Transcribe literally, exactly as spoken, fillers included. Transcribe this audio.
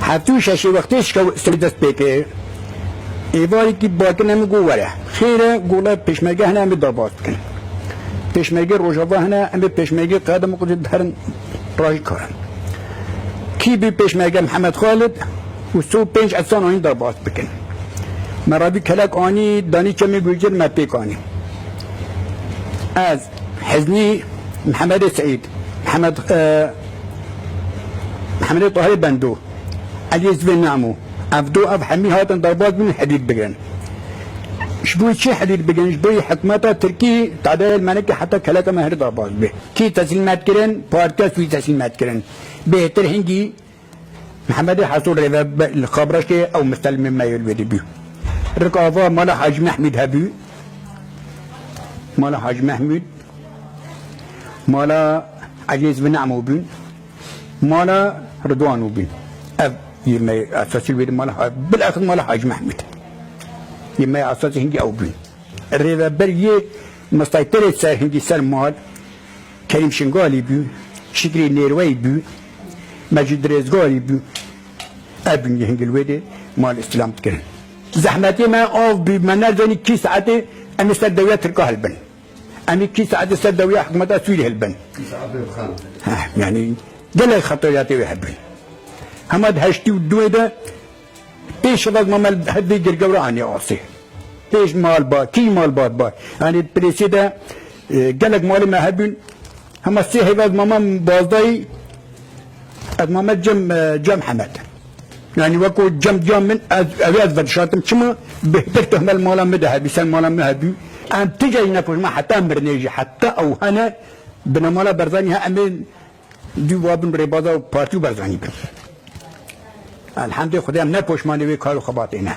Heftê û şeşê wextê şikew sivîl dest pê kir. Êvarîkî bakin em ê go were. Xêr e, go la pêşmerge hene em ê derbas bikin. Pêşmerge Rojava hene, em ê pêşmerge qedem xwe herin rajî karin. Kî bî pêşmerge Mihemed Xalid û sê û pênc esan anî derbas bikin. Me rabî kelek anî, danî çemê Gurcir me pêk anî. Ez, Heznî, Mihemedê Seîd, Mihemed, e, Mihemedê Tahirê Bendo, Elî Zivê Namo, ev do ev hemî hatin derbas bûn hedîd bigirin. Ji bo çi hedîd bigirin? Ji bo hikûmeta Tirkî tadeyê li Menekê heta keleka me herî derbas bê. Kî teslîmet kirin? Partiya Swî teslîmet kirin. Bêhtir hingî Mihemedê Heso Rêve be-, li Xabraşê ew mistelimê me yê li wê dibî. Rik ava mala Hacî Mehmûd hebû. Mala Hacî Mehmûd, mala Elî Zivê Namo bûn. Mala Ridwano bûn. Ev yê me esasî wê mala Ha-, bilaxir mala Hacî Mehmûd. Yê me esasî hingî ew bûn. Rêveber yê misayterê ser hingî ser mal, Kerîm Şingalî bû, Şikrî Nêrweyî bû, Mecîd Rêzgarî bû. Ev bûn yê hingî li wê de mal îstîlam dikirin. Zehmetê me av bû, me nerzanî kî saetê em ê ser dewiya Tirka hilbin. Em ê kî saetê ser dewiya hikûmeta Sûrî hilbin. Heh, yanî gelek xeteriyatê wê hebûn. Hema di heştî û duê de pênc şevak mame her vê girgewra anî asê. Pênc mal ba, kî mal bat ba. Yanî Pilêsê de, e, gelek malê me hebûn. Hema sê heyva ez mama bazdayî, ez mama cem, e, cem Hemed. Yanî weko cem cem min, ez, ew ez vedişartim. Çima? Bêhtir tuhmel mala min de hebî, ser mala min hebî. Em ti cayî nepoşma heta mirinê jî, heta ew hene, binemala Barzanî he, em ê dû wa bin rêbaza û partî û Barzanî bin. Elhamdê Xwedê em ne poşmanê wê kar û xebatê ne.